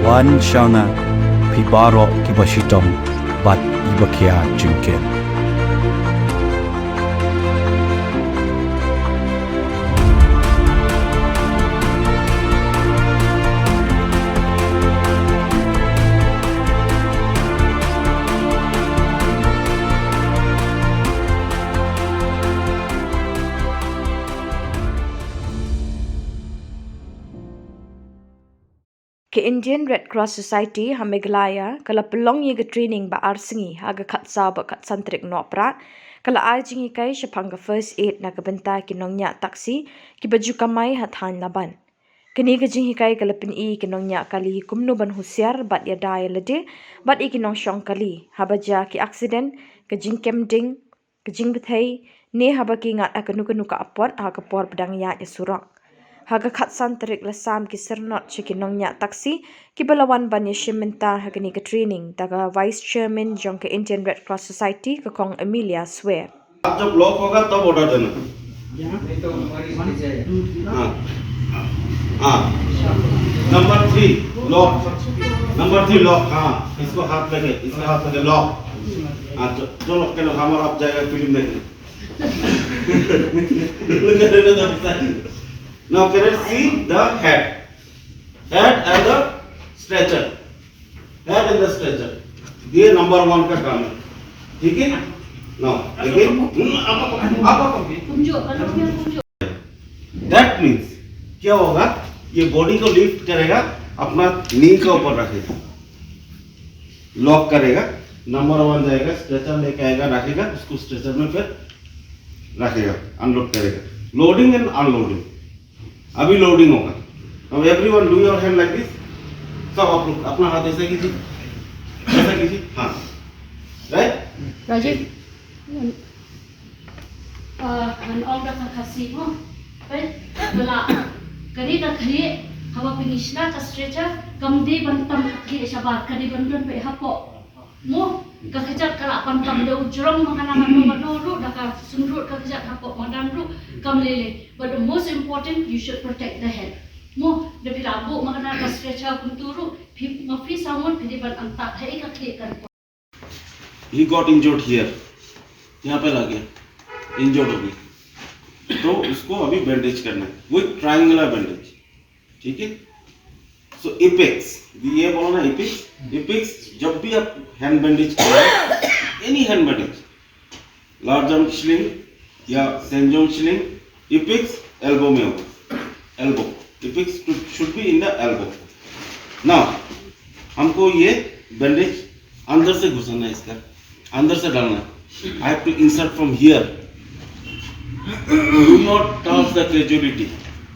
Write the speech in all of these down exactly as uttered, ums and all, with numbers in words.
Wan sha nga, phi baroh kiba shitom bad kiba khia jingkit. Ka Indian Red Cross Society ha Meghalaya ka la pynlong ïa ka training ba ar sngi ha ka khatsaw bad khatsan tarik Nohprah, ka la ai jinghikai shaphang ka first aid na ka bynta ki nongñiah taxi kiba ju kamai ha thaiñ Laban. Kane ka jinghikai ka la pyni ïa ki nongñiah kali kumno ban husiar bad ïada ïa lade bad ïa ki nongshong kali haba jia ki accident, ka jingkem ding, ka jingbthei, ne haba ki ngat ha kano kano ka apot ha ka por ba dang ïaid ïa surok. Ha ka khatsan tarik la sam ki syrnod sha ki nongñiah taxi kiba la wan ban ïashim bynta ha kane ka training da ka Vice Chairman jong ka Indian Red Cross Society, ka Kong Amelia Swer. आप जब लॉक होगा तब ऑर्डर देना। हाँ, हाँ। नंबर थ्री, लॉक। नंबर थ्री, लॉक। हाँ, इसको हाथ लगे, इसको हाथ लगे, लॉक। हाँ, च-, चलो, चलो, हमारा आप जाएगा फिल्म देखने। Now, can I see the head? Head and the stretcher. Head and the stretcher. ये नंबर वन का काम है, ठीक है? Now, again, हम्म, आप, आप, आप, आप, That means, क्या होगा? ये बॉडी को लिफ्ट करेगा, अपना नी के ऊपर रखेगा, लॉक करेगा, नंबर वन जाएगा, स्ट्रेचर लेके आएगा, रखेगा, उसको स्ट्रेचर में फिर रखेगा, अनलोड करेगा। लोडिंग एंड अनलोडिंग। अभी लोडिंग होगा। Now everyone do your hand like this। सब आप लोग अपना हाथ ऐसा कीजिए, ऐसा कीजिए, हाँ, राइट। राजीव। Uh, ngan ong da ka Khasi mo. Peit, ka la, kane ka khlieh, haba phi shna ka stretcher, kam dei ban tam ka khlieh shabar, ka dei ban don peit hapoh. Mo, ka kjat ka la pan tam da u jrong, ma nga na ka no ka no ruh, da ka sumrut ka kjat hapoh madan ruh, kam lei lei. But the most important, you should protect the head. Mo, da phi la buh ma nga na ka stretcher kumtu ruh, phi, ma phi sangwon phi dei ban antad ha i ka khlieh kan He got injured here, यहाँ पे लग गया, इंजर्ड हो गया, तो उसको अभी बैंडेज करना है, वो ट्रायंगुलर बैंडेज, ठीक है। सो एपेक्स, ये बोलो ना एपेक्स, एपेक्स जब भी आप हैंड बैंडेज करें, एनी हैंड बैंडेज, लार्ज आर्म स्लिंग या सेंजोंग स्लिंग, एपेक्स एल्बो में होगा, एल्बो, एपेक्स शुड बी इन द एल्बो। नाउ हमको ये बैंडेज अंदर से घुसाना है, इसका अंदर से डालना है। I have to insert from here। Do not touch the casualty।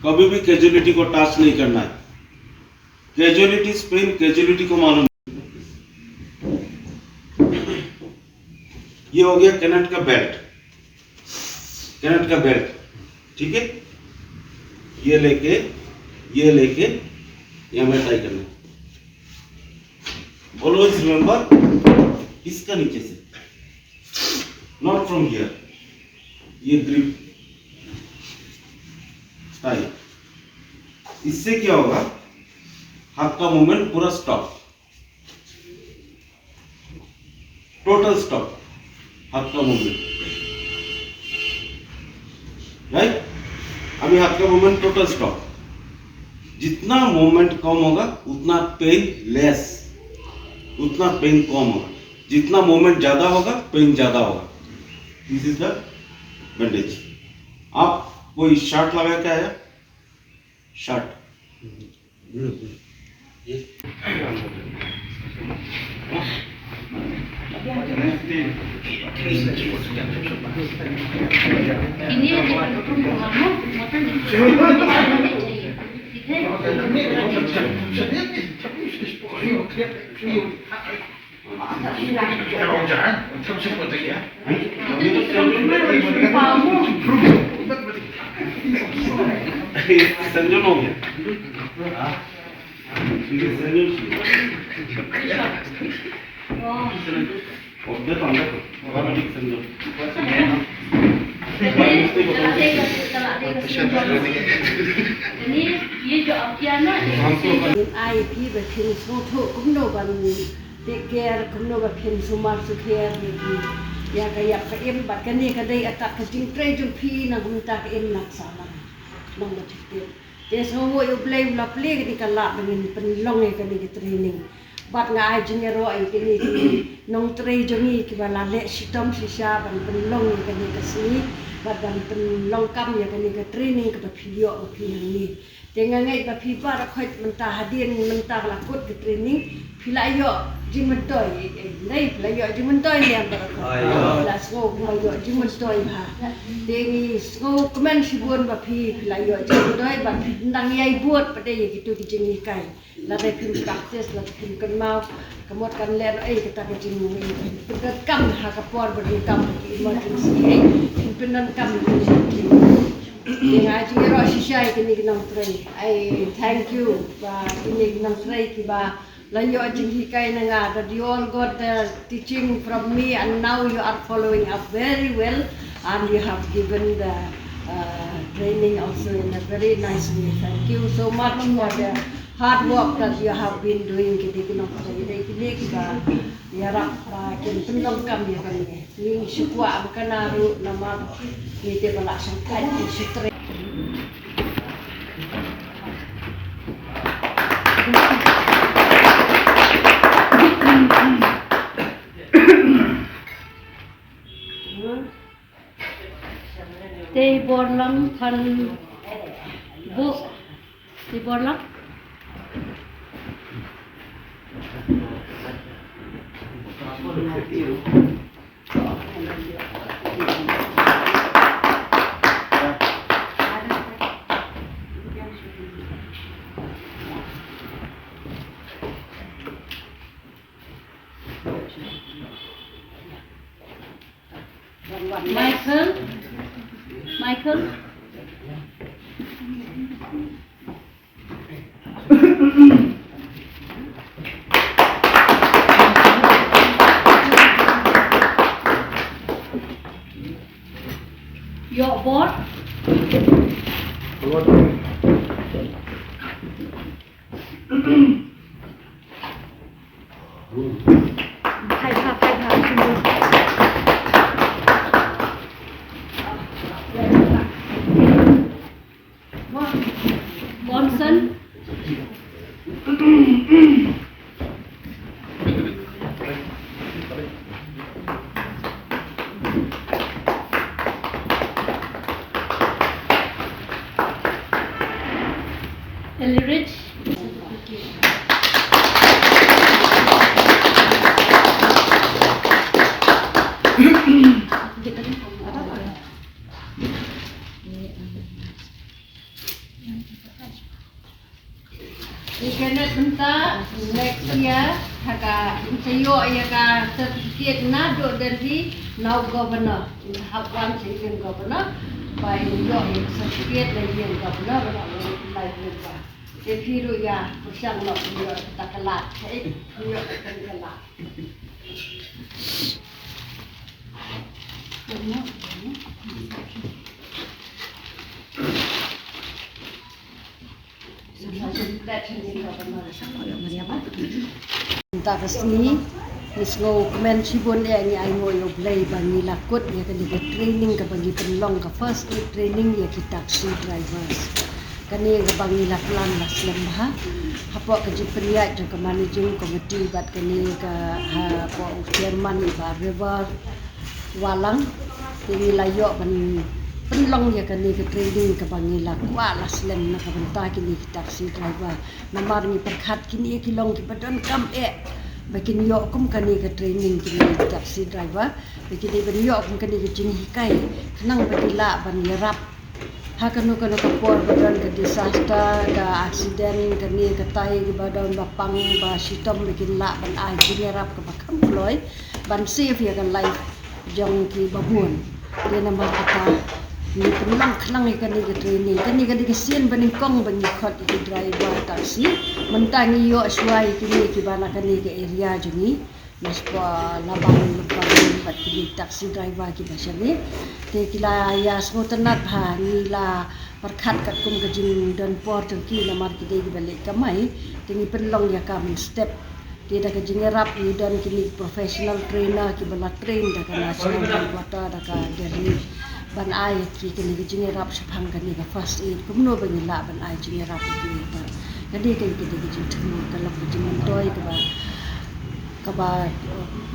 कभी भी कैजुअलिटी को टच नहीं करना है। कैजुअलिटी पेन कैजुअलिटी को मालूम। ये हो गया कैनेट का बेल्ट, कैनेट का बेल्ट, ठीक है। ये लेके, ये लेके यहाँ में टाई करना। Always remember, इसका नीचे से, not from here। ये ग्रिप टाई, इससे क्या होगा, हाथ का मूवमेंट पूरा स्टॉप, टोटल स्टॉप, हाथ का मूवमेंट, राइट। अभी हाथ का मूवमेंट टोटल स्टॉप। जितना मूवमेंट कम होगा उतना पेन लेस, उतना पेन कम होगा। जितना मूवमेंट ज्यादा होगा पेन ज्यादा होगा। दिस इज द बैंडेज। आप कोई शर्ट लगा के आया, शर्ट। संजू हो गया। संजू। ऑटोमेटिक संजू। ये जो Ngin ai phi ba phin sngewthuh kumno ban take care, kumno ba phin sumar sukher ïa ki, ïa ka ïap ka im, bad kane ka dei kata ka jingtrei jong phi na ka bynta ka im na ka sahlang. Nang ba phi tip. Te sngewnguh ïa U Blei u la plie kane ka lad ba ngin pynlong ïa kane ka training. Bad nga ai jingïaroh ïa kine ki nongtrei jong ngi kiba la leh shitom shisha ban pynlong ïa kane ka sngi, bad ban pynlong kam ïa kane ka training kaba phi ïoh ba phi hangne. Te nga ngeit ba phi baroh khoit mynta hadien mynta ba la kut ka training, phi la ïoh jingmyntoi, eh, eh, dei, phi la ïoh jingmyntoi ne em baroh khoit. Phi la sngew ba ïoh jingmyntoi bha. Te ngi sngewkmen shibun ba phi, phi la ïoh jingmyntoi bad phi dang ïai bud pat de ïa kito ki jinghikai. Lada phim practice, lada phim kynmaw, ka mut kan leh ei kata ka jingmut. Pyndonkam ha ka por ba donkam, ki emergency, eh, pyndonkam ïa ka jingmut. Ïa nga jingïaroh shisha ïa kine ki nongtrei. I thank you ba kine ki nongtrei kiba la ïoh jinghikai na nga, that you all got the teaching from me and now you are following up very well and you have given the, uh, training also in a very nice way. Thank you so much for the hard work that you have been doing. Kine ki nongtrei, kine kiba ïarap ba kin pyndonkam ïa kane. Ngi shu kwah ba kan ïa ruh namar ngi te ba la sngewthuh ngi shu trei. Te bor lang kan bu. Te bor lang. Michael, Michael. Ïoh bor. Phai bha, phai bha, shim bor. Bonson. Elrich. Ïa kane mynta, next year, ha ka, yn sa ïoh ïa ka certificate naduh Delhi na u governor. Yn sa hap wan sha u governor ba yn ïoh ïa ka certificate na u governor ba la wan lai mynta. Te phi ruh ïa pyrshang noh phin ïoh kata ka lad. Kaei phin ïoh kata ka lad. Mynta ka sngi ngi sngewkmen shibun ïa, ngi ainguh ïa U Blei ba ngi la kut ïa kane ka training kaba ngi pynlong, ka first aid training ïa ki taxi drivers. Kane kaba ngi la plan la slem bha hapoh ka jingpynïaid jong ka managing committee bad kane ka hapoh u chairman i Bah River Walang. Te ngi la ïoh ban pynlong ïa kane ka training kaba ngi la kwah la slem na ka bynta kine ki taxi driver. Namar ngi pyrkhat kine ki long kiba donkam eh ba kin ïoh kum kane ka training kine ki taxi driver. Ba ki dei ban ïoh kum kane ka jinghikai khnang ba ki lah ban ïarap ha kano kano ka por ba don ka disaster, ka accident, kane katai kiba don ba pang ba shitom, ba kin lah ban ai jingïarap kaba kham kloi ban save ïa ka life jong kiba bun. Te namar kata ngi pynlong khnang ïa kane ka training. Kane ka dei ka sien ba nyngkong ba ngi khot ïa ki driver taxi. Mynta ngi ïoh shuwa ïa kine kiba na kane ka area jong ngi. Ngi shu la bang lypa bad kine ki taxi driver kiba shane. Te ki la ïa sngewtynnat bha, ngi la pyrkhat katkum ka jingdon por jong ki namar ki dei kiba leh kamai, te ngi pynlong ïa ka mynstep. Te da ka jingïarap ngi don kine professional trainer kiba la train da ka National Headquarter da ka Delhi ban ai ki kine ka jingïarap shaphang kane ka first aid, kumno ba ngi lah ban ai jingïarap ïa ki. Kane ka dei ka jingthmu, ka long ka jingmyntoi kaba kaba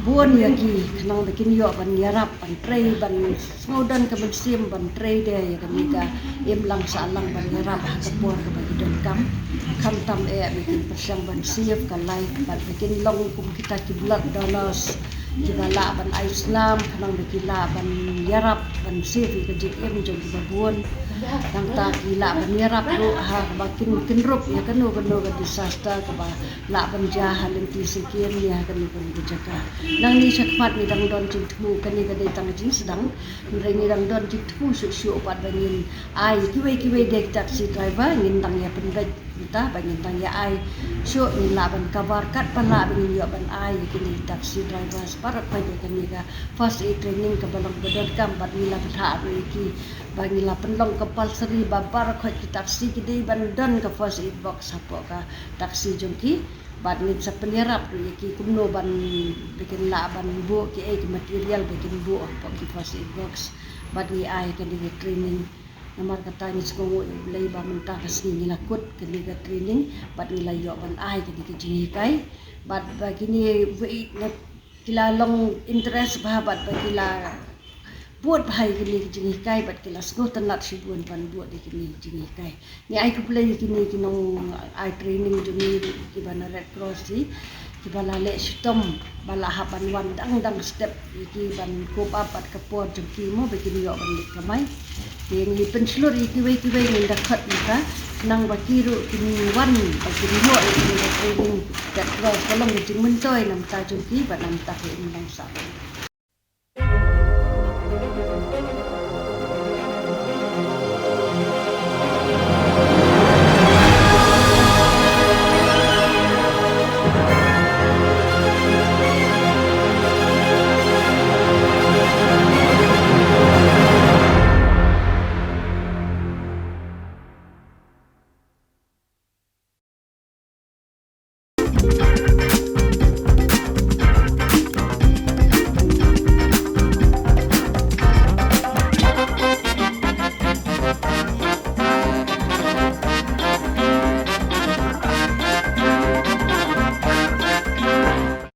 bun ïa ki khnang ba kin ïoh ban ïarap, ban trei, ban sngewdon ka mynsiem ban trei de ïa kane ka imlang sahlang ban ïarap ha ka por kaba ki donkam. Khamtam eh ba kin pyrshang ban save ka life bad ba kin long kum kita ki blood donors kiba lah ban ai snam khnang ba ki lah ban ïarap ban save ïa ka jingim jong kiba bun. Nangta ki lah ban ïarap ruh ha kaba kin, kin rup ïa kano kano ka disaster kaba lah ban jia ha lynti sakin ne ha kano kano ka jaka. Nangne shakhmat ngi dang don jingthmu, kane ka dei tang ka jingsdang, hynrei ngi dang don jingthmu shuh shuh pat ba ngin ai kiwei kiwei de ki taxi driver, ngin dang ïa pynbeit mynta ba ngin dang ïa ai shuh, ngin lah ban cover katba lah ba ngin ïoh ban ai ïa kine ki taxi drivers baroh khoit ïa kane ka first aid training kaba long ba donkam bad ngi la pynthah ruh ïa ki ba ngi la pynlong compulsory ba baroh khoit ki taxi ki dei ban don ka first aid box hapoh ka taxi jong ki. Bad ngin sa pynïarap ruh ïa ki kumno ban, ba kin lah ban buh kiei ki material ba kin buh hapoh ki first aid box. Bad ngi ai kane ka training. Namar kata ngi sngewnguh ïa U Blei ba mynta ka sngi ngi la kut kane ka training bad ngi la ïoh ban ai kane ka jinghikai. Bad ba kine ba i na ki la long interest bha bad ba ki la bud bha ïa kine ki jinghikai bad ki la sngewtynnat shibun ban bud ïa kine ki jinghikai. Ngi ai khublei ïa kine ki nong ai training jong ngi kiba na Red Cross hi kiba la leh shitom ba la hap ban wan dang dang step ïa ki ban cope up bad ka por jong ki mo ba kin ïoh ban leit kamai. Te ngi pynshlur ïa kiwei kiwei ngin da khot mynta nang ba ki ruh kin wan ba kin ïoh ïa kine ki training Red Cross ka long ka jingmyntoi na bynta jong ki bad na bynta ka imlang sahlang.